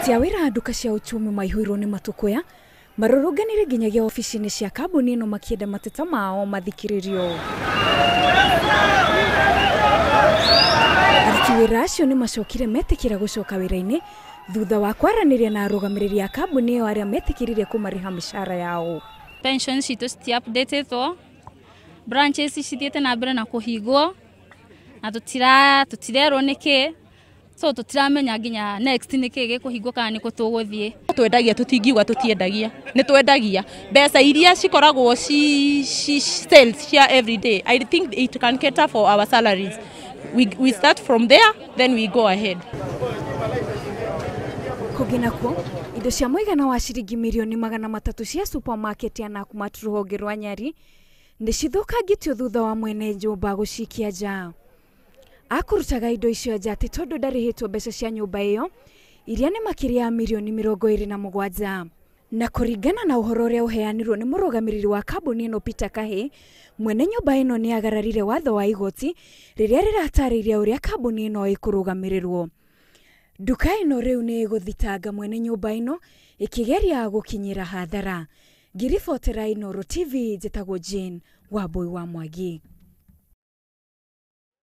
Aruti a wĩra a nduka cia uchumi maihũirwo nĩ matũkũya marũrũnganire nginyagia obici-inĩ cia kambuni ĩno makĩenda mateta mao mathikĩrĩrio. Aruti wĩra acio nĩ macokire metĩkĩra gũcoka wĩra-inĩ thutha wa kwaranĩria na arũgamĩrĩri a kambuni ĩyo arĩa metĩkĩrire kũmarĩha mĩcara yao. Pension citũ citi updatetwo, branches cithiĩte na mbere na kũhingwo na tũtirerwo nĩkĩ, so tũtiramenya nginya next nĩkĩ gĩkũhingwo kana nĩkũ tũgũthiĩ. Twendagia tũtingiuga tũtiendagia, nĩ twendagia mbeca iria cikoragwo ci sales cia everyday. I think it can cater for our salaries. We start from there, then we go ahead. Kũngĩ nakuo, indo cia mũigana wa ciringi mirioni 300 cia supermarket ya Nakumatt rũhonge rwa Nyari nĩ cithũkangĩtio thutha wa mwene nyũmba gũcikia nja. Akũrutaga indo icio nja atĩ tondũ ndarĩhĩtwo mbeca cia nyũmba ĩyo iria nĩ makĩria ya mirioni 27. Na kũringana na ũhoro ũrĩa ũheanirwo nĩ mũrũgamĩrĩri wa kambuni ĩno Peter Kahĩ, mwene nyũmba ĩno nĩ agararire watho wa igoti rĩrĩa rĩratarĩirie ũrĩa kambuni ĩno ĩkũrũgamĩrĩrwo. Nduka ĩno rĩu nĩ ĩgũthitanga mwene nyũmba ĩno ĩkĩgeria gũkinyĩra hathara. Ngĩribotera Inooro TV, njĩtagwo Jane Wambui wa Mwangi.